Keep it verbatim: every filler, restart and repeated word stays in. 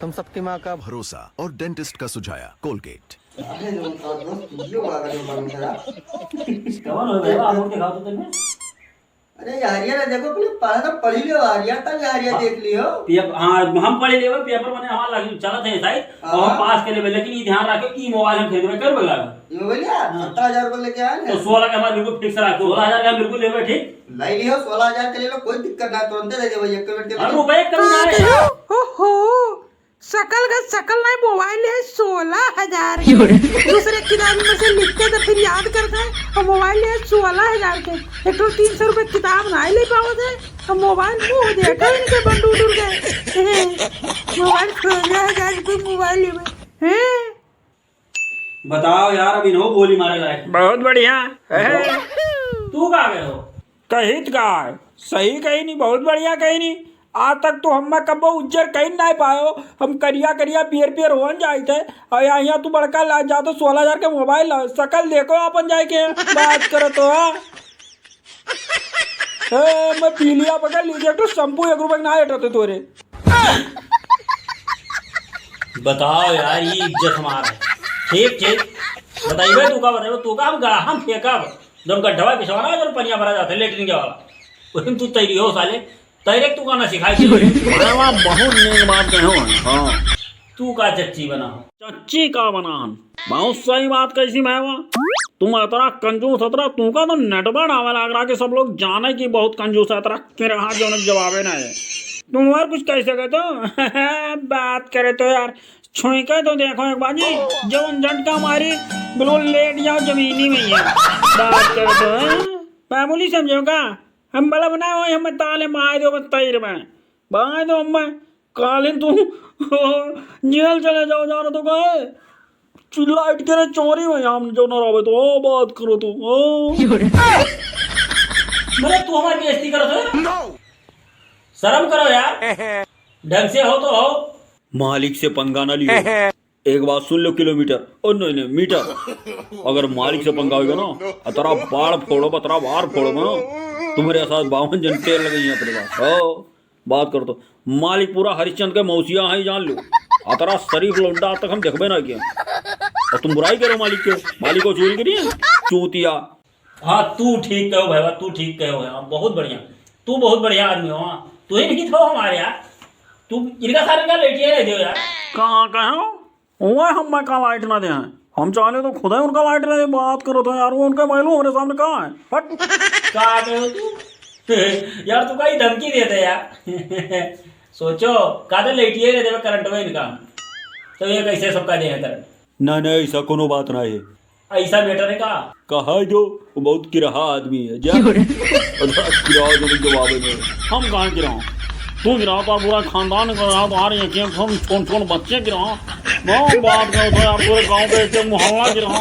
हम सबके माँ का भरोसा और डेंटिस्ट का सुझाया कोलगेट। अरे, जो उनका दोस्त वीडियो बड़ा गजब बनता है। कौन हो गया? आप लोग दिखाओ तो तेरे में। अरे, ये हरिया ना देखो, पहले, पहले तो पढ़ी लियो हरिया, तब ये हरिया हाँ। देख लियो। पेप-, हाँ, हम पढ़ी लेवे, पेपर मने हमार लगी, चलत है शायद, हाँ। और हम पास कर लेवे, लेकिन ये ध्यान रखो, ई मोबाइल हम खरीदबे कर बगला। ये मोबाइल यार, हाँ। सत्रह हजार रुपये लेके आए हैं। तो सोलह का हमारा बिल्कुल फिक्स रखो, सोलह हजार का हम बिल्कुल लेवे, ठीक? ले लियो, सोलह हजार के ले लो, कोई दिक्कत ना, तुरंते दे देवे, एक मिनट के अरे, लिए। रुपये कम ना है। ओहो, सकल का सकल नहीं, मोबाइल है सोलह हजार के। दूसरे किताब में से लिख के तो फिर याद करता है, और मोबाइल है सोलह हजार के। एक ठो तीन सौ रुपये किताब नहीं ले पावत है, और मोबाइल मुँह देखा इनके बंडू उडुर गए। मोबाइल सोलह हजार रुपये मोबाइल लेवे हैं। बताओ यार, अब इन्हों बोली मारे लायक। बहुत बढ़िया। तू का कहो? कहित का है? सही कही नहीं, बहुत बढ़िया कही नहीं। आज तक तू हम्मे कब्बो उज्जर कही नहीं पायो। हम करिया करिया पियर पियर होन जाइत है, और यहाँ, यहाँ तू बड़का ला जातो सोलह हजार के मोबाइल लाओ। सकल देखो अपन जाए के बात करो तो, हाँ? ए, मैं पीलिया पकड़ लीजिए, तो शैम्पू एक रुपए के ना हटते तोरे। बताओ यार, ये इज्जत हमार है। ठीक, ठीक। बताइबे तू का, बताइबे तू का, हम गड़ा, हम फेंकब। जब गड्ढवा बिछवाना है, जब पनिया भरा जाता है, लेटरिन के वाला। वही तू तैरी हो साले, तैरे तू का ना सिखाई। अरे वाह, बहुत नेक बात कहे हो। हाँ। तू का चच्ची बना हो? चच्ची का बना हम? बहुत सही बात कैसी मैं हुआ। तुम अतरा कंजूस, अतरा तुमका तो नटबड़ आवे लाग रहा कि सब लोग जाने कि बहुत कंजूस है, अतरा किरहा जोन जवाबे ना है। तुम और कुछ कह सके तो? बात करे तो यार, छुई के तो देखो एक बाजी, जवन झटका मारी, बिल्कुल लेट जाओ जमीनी में ही है। बात करे तो, हैं? मामूली समझो का? हम बलब ना होई, हम ताले मार दो बस तैर में। बाय दो हम कालिन तू जेल चले जाओ, जानो तो कहे। चिल्लाइट के रे चोरी में हम जो न रहबे तो, ओ, बात करो तू, ओ। मने तू हमारी बेइज्जती करत हो? शर्म करो यार। ढंग से हो तो हो। मालिक से पंगा ना लियो। एक बात सुन लो किलोमीटर, ओ नहीं, नहीं, मीटर। अगर मालिक से पंगा होगा ना, अतरा बाड़ फोड़ो, अतरा बार फोड़ो ना, तुम्हारे साथ बावन जन टेर लगे हैं अपने पास। ओ। बात करो तो, मालिक पूरा हरिश्चंद के मौसिया है, जान लो। अतरा शरीफ लौंडा आज तक हम देखबे ना किया। और तुम बुराई करो मालिक के, मालिक को चोरी करिए, चूतिया। हाँ, तू ठीक कहो भैया, तू ठीक कहो यार, बहुत बढ़िया, तू बहुत बढ़िया आदमी हो। हाँ, तू ही नहीं तो हमारे यार, तू इनका सारे का लेटिए रह दो यार। कहाँ कहो? ओए, हम मैं का लाइट ना दे हैं। हम चाहले तो खुद ही उनका लाइट ना दे, बात करो तो यार, वो उनका बैलू हमारे सामने कहाँ है? हट। का कहो तू? यार, तू कहीं धमकी दे दे यार। सोचो, का तो लेटिए रह देवे करंट में इनका। तो ये कैसे सबका दे हैं करंट? ना, ना, ऐसा कोनो बात ना है। ऐसा मैटर है का? कहा जो, वो बहुत किरहा आदमी है। जा। अरे, किरहा जो जवाब है। हम कहाँ किरहा? तू किरहा, तो पूरा खानदान किरहा, तुम्हारे एक एक हम छोट छोट बच्चे किरहा। बहुत बात करते हो यार, पूरे गांव पे एक एक मोहल्ला किरहा।